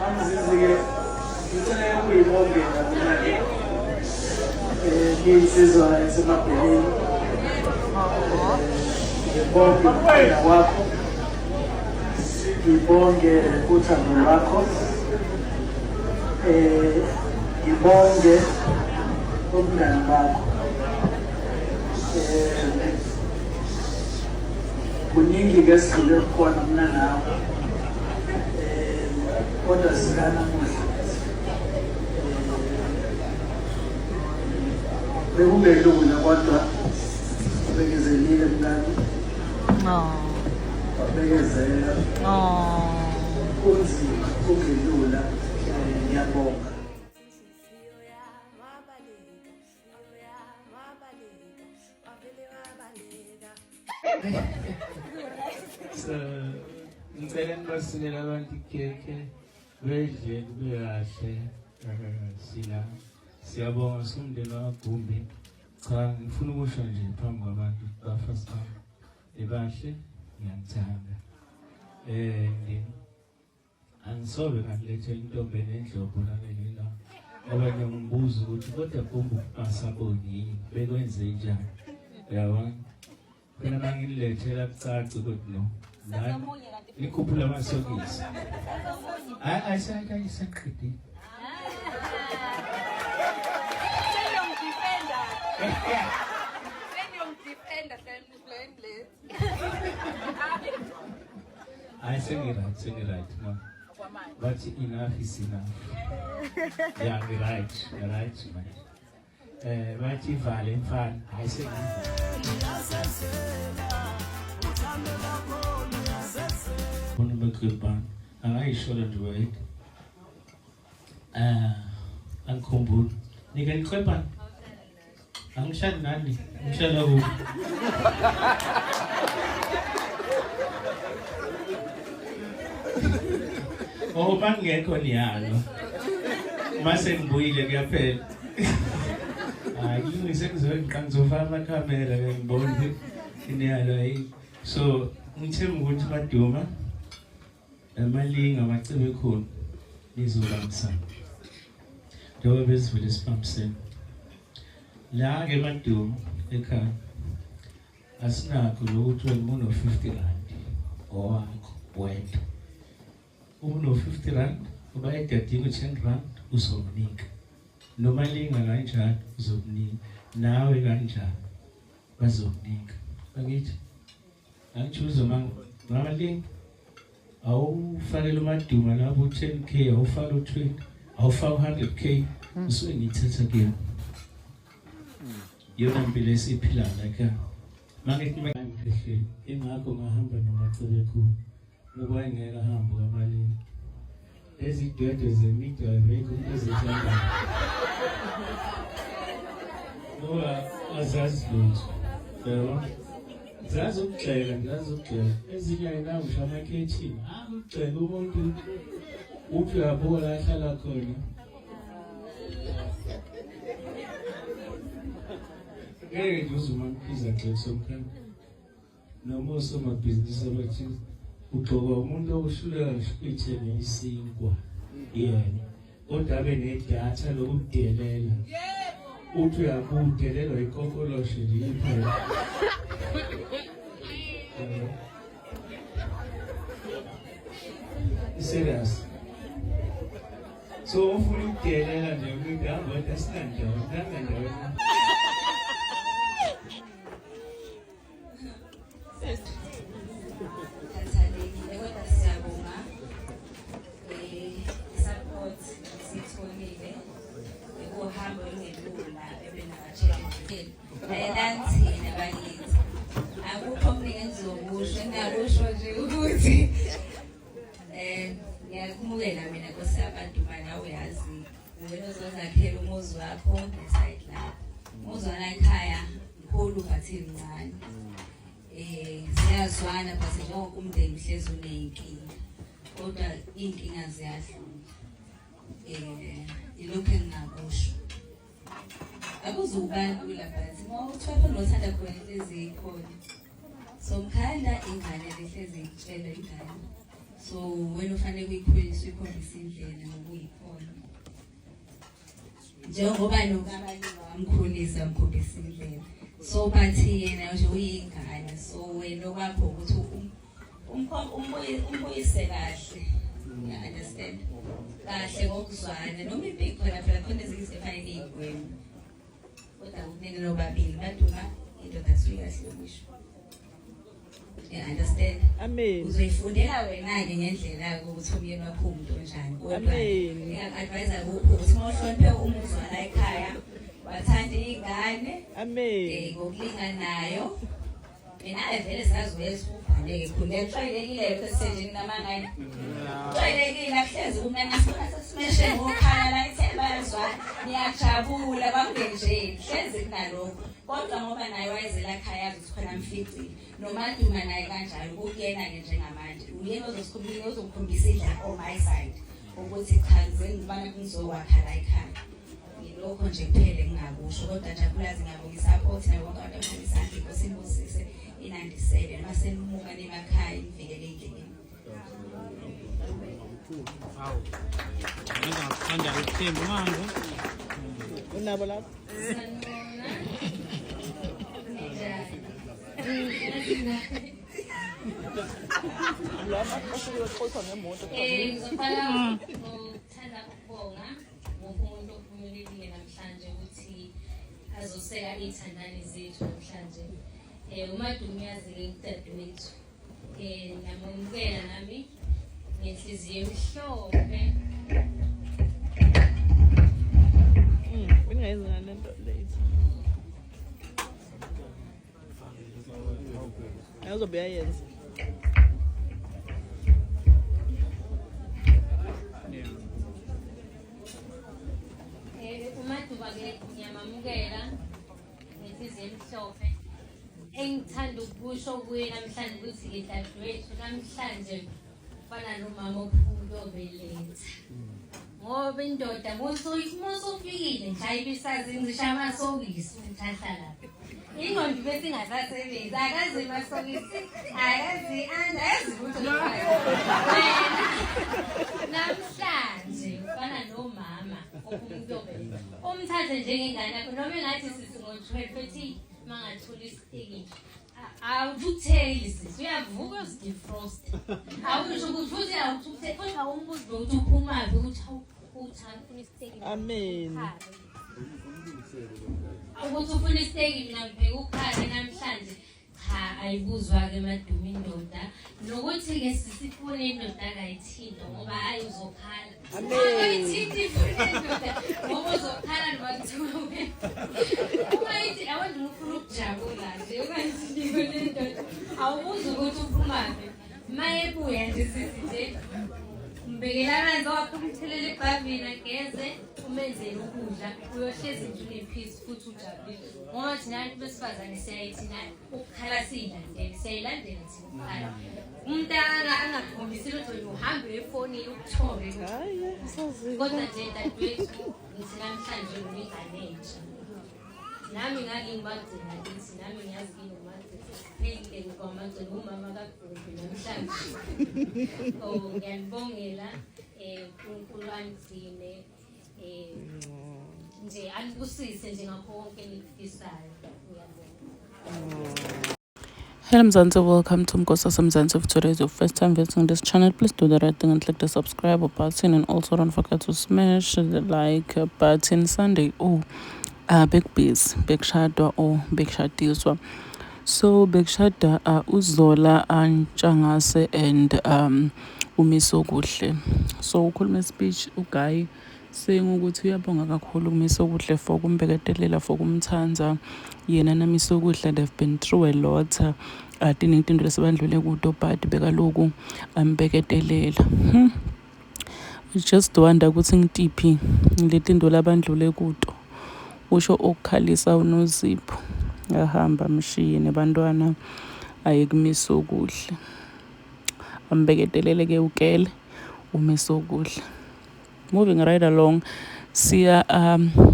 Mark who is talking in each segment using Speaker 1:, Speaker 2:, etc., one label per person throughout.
Speaker 1: Mamzizi-ke ngicela ukuyibongela mina-ke ngiyinsizwa yasemabheleni, ngibonge ukuphila kwakho, ngibonge uthando lwakho, ngibonge ubungani bakho. Kuningi-ke esigxile kukona mina nawe, kodwa sikanamuhla bekungelula, kodwa ubekezelile mngani, wabekezela. Kunzima, kungelula, ngiyabonga.
Speaker 2: So ngicela nibasinele abantu ikhekhe bedle kube kahle. Sila siyabonga sumndeni wakwaGumbi. Cha, ngifuna ukusho nje phambi kwabantu, bafazi bami nibahle, ngiyanithanda. Angisobe ngakuletha intombi enendlobo naleli la, ngoba ngiyambuza ukuthi kodwa Gumbi ungasaboni yini, bekwenze njani, uyabona? Phela uma ngililethela kucace ukuthi no, nani nikhuphula amasokisi. Hayi, ayisaqedile. Hayi, sengi-right, sengi-right ma. Bathi enough is enough. Yeah, ngi-right, ngi-right manje. Bathi ivale mfana, hayi sengivale. Bona beklubana angayishola nje wayedwa. Angikhumbuli. Nike niklebhana. Angihlali nani, ngihlala kuphi? Oh, bangekho niyalo. Mase ngibuyile kuyaphela. Hayi, kulungise ngizobe ngizofaka amakhamera ke ngibone iniyalo ayi. So, ngithemba ukuthi Maduma amalinga amacebe khona nizobambisana. Njengoba besivele sibambisene. La ke Maduma ekhaya asinakho lokuthi wena uno 50 rand owakho wedwa. Uma uno 50 rand uba edadini 10 rand uzomnika. Noma linga kanjani uzomnika. Nawe kanjani bazokunika. Angithi angithi mama linga awufakele uMaduma lapho u-10 k, awufake u-20, awufake u-100 k, usuke ngiyithatha kuyona. Iyona mpilo esiyiphilayo la ekhaya. Mangithi mangiphehlweni, ingakho ngahamba noMacebekhulu ngoba wayengeke ahambe kamalini. Lezi dwedwe zemidiya ayikho into ezithandayo ngoba azazi lutho, yabo, zazi ukugxeka, zazi ukugxeka. Ezinye ayinawo ngisho amakhethini akugxeka umuntu, uthi uyabuka la ahlala khona. Ngeke nje uze uMaMkhize agxeke somkhanda noma osomabhizinisi abathize. Ugxoka umuntu okuhluleka ngisho ukuyithenga isinkwa yena, kodwa abe nedatha lokudelela. Uthi uyakudelelwa ikokoloshe nje iphela. Serious. So ufuna ukudelela nje umuntu, hamba kodwa asinandawo, nangandawo.
Speaker 3: Khathalekile kodwa siyabonga support sitholile ekuhambo olungelula ebenaka-challenge. Lalelani thina bakithi, akukho okuningi engizokusho, engingakusho nje ukuthi ngiyakumukela mina Nkosi yabantu, nawe uyazi wena ozozakhela umuzi wakho nesayidi lakho. Umuzi wala ekhaya mkhulu but mncane. Siyazwana but njengoba umndeni uhlezi uney'nkinga, kodwa iy'nkinga ziyadlula. Ilokhu engingakusho. Akuzuba lula but uma uthiwa khona othanda khona inhliziyo ikhona. So mkhanda ingane lehlezi ikutshela ingane. So wena ufanele kuyikhulisa uyikhombise indlela ngokuyikhona. Njengoba nokabaliwe wamkhulisa wamkhombisa indlela. So bathi yena nje uyingane so wena okwakho ukuthi umbuyise kahle. You understand? Kahle ngokuzwana noma impi khona phela khona ezinye izinto efanele iy'gweme. Kodwa kunene nobabili baduma indoda suke kahle ukusho. You understand?
Speaker 4: Amen.
Speaker 3: Uzoyifundela wena-ke ngendlela-ke ukuthi umyeni wakho uwumuntu onjani. Kodwa
Speaker 4: Amen.
Speaker 3: ngingaku-advise kuphi ukuthi uma uhloniphe umuzi wala ekhaya, wathanda iy'ngane,
Speaker 4: Amen.
Speaker 3: ngokulinganayo. Mina-ke vele saziwela ubhaleke khulu. Ngiyajwayelekile lokho esithenjini namangane. Kujwayelekile akuhlezi kumnandi asibona sesimeshe ngokhala la ithemba yazwana. Niyajabula kwakungenjeni. Hlezi kunalokho. Kodwa ngoba naye wayezela ekhaya yazi ukuthi khona amficile. Nomaduma naye kanjalo kukuyena-ke njengamanje. Uyena ozokukhombisa ozokukhombisa indlela on my side ukuthi cha ngizengibana ngizokwakha la ekhaya. Yilokho nje kuphela engingakusho kodwa jabulazi ngiyabonga i-support nayo bonke abantu abafaka isandla inkosi inibusise inandisele noma senimuka nemakhaya inivikele ey'ndleleni.
Speaker 5: Hawu. Ngenza ngakuthanda isithembu manje.
Speaker 4: Unabo lapho?
Speaker 6: Sanibona. Ninjani?
Speaker 4: Laba basuke bexoxwa ngemoto.
Speaker 6: Ngizoqala ngokuthanda ukubonga wonke umuntu ophumelelile namhlanje ukuthi azoseka iy'thandani zethu namhlanje. UMadume uyazi-ke udadewethu. Ngiyamamukela nami ngenhliziyo emhlophe.
Speaker 4: Bengingayenza ngale nto late. Ayozobe uyayenza.
Speaker 6: UMaduba-ke ngiyamamukela ngenhliziyo emhlophe. Engithanda ukusho kuye namhlanje ukuthi-ke dadewethu namhlanje ufana nomama ophula obeletha. Ngoba indoda musufikile nje ayibisazi ngisho amasokisi ukuthi ahlalaphi. Ingqondo bese ingasasebenzi, akazi amasokisi, akazi andazi ukuthi wena namhlanje ufana nomama ophuma ukuyobeletha. Umthathe njengengane yakho noma engathi sisi ngo-12 ethi mangathola isitiki nje. Awuthukutheli sisi, uyavuka uyozidefrost. Awusho ukuthi futhi awuthukutheli, futhi awumbuzi nokuthi uphumaphi ukuthi hawu uthi angifuna isiteki.
Speaker 4: Amen.
Speaker 6: Ukuthi ufuna isiteki mina ngibheke ukhale namhlanje. Cha ayibuzwa-ke madume indoda. Nokuthi-ke sisifune indoda angayithinta ngoba ayi uzokhala.
Speaker 4: Amen.
Speaker 6: Ayithinti ifune indoda ngoba uzokhala noma kuthiwa wena. Uma ithi awendima ufuna ukujabula nje ungayithinti le ndoda. Awubuzi ukuthi uphumaphi. Mayebuya nje sisi nje umbekela amanzi wakhe umthelele ebhavini ageze umenzele ukudla uyohlezi nje une-peace futhi ujabulile ngoba thina bantu besifazane siyayithina ukukhala siyilandele siyayilandela thina ukukhala umuntu angakukhombisi lutho nje uhambe efonini ukuthole
Speaker 4: Hayi, asazi.
Speaker 6: kodwa nje dadewethu ngithi namhlanje unengane entsha nami ngangingumagcina kithi nami ngiyazi ngingumagcina neyinhleko kwamagcina umama kaGumbi namhlanje oh ngiyanibongela uNkulunkulu anigcine nje anibusise nje ngakho konke enikufisayo ngiyabonga.
Speaker 7: Hello Mzansi, welcome to Mgosi Mzansi. If today is your first time visiting this channel, please do the right thing and click the subscribe button, and also don't forget to smash the like button. Sunday, oh, big biz, big shadwa or big shadiswa. So big shada uZola Ntshangase and uMisokuhle. So ukhuluma speech uguy saying ukuthi uyabonga kakhulu kuMisokuhle for kumbeketelela, for kumthanda yena naMisokuhle. They've been through a lot. Tiningi tinto lesebandlule kuto, but bekaloku ambeketelela. Just wonder ukuthi ngitiphi letinto labandlule kuto. Usho ukukhalisa uNozipho. Ahamba mshiye nebantwana aye kuMisokuhle. Ambeketelele ke ukele uMisokuhle. Moving right along, siya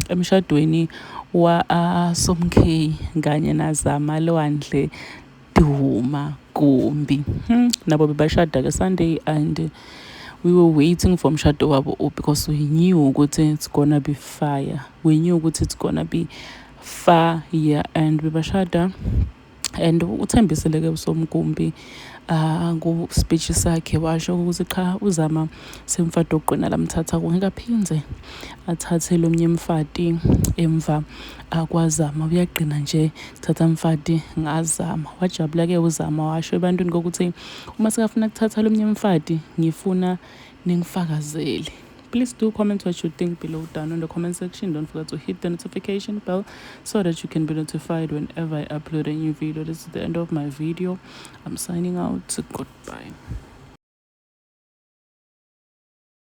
Speaker 7: emshadweni wa Somkay kanye naZama Lwandle. Duma Gumbi. Nabo bebashada ke Sunday and we were waiting for umshado wabo because we knew ukuthi it's gonna be fire. We knew ukuthi it's gonna be fire and bebashada and uthembisile ke uSomgumbi ku speech sakhe washo ukuthi cha, uZama semfati ogqina lamthatha, kungeke aphindze athathe lomnye mfati emva akwazama, uyagqina nje thatha mfati ngazama. Wajabula ke uZama, washo ebantwini kokuthi uma sekafuna kuthatha lomnye mfati ngifuna ningifakazele. Please do comment what you think below down in the comment section. Don't forget to hit the notification bell so that you can be notified whenever I upload a new video. This is the end of my video. I'm signing out. Goodbye.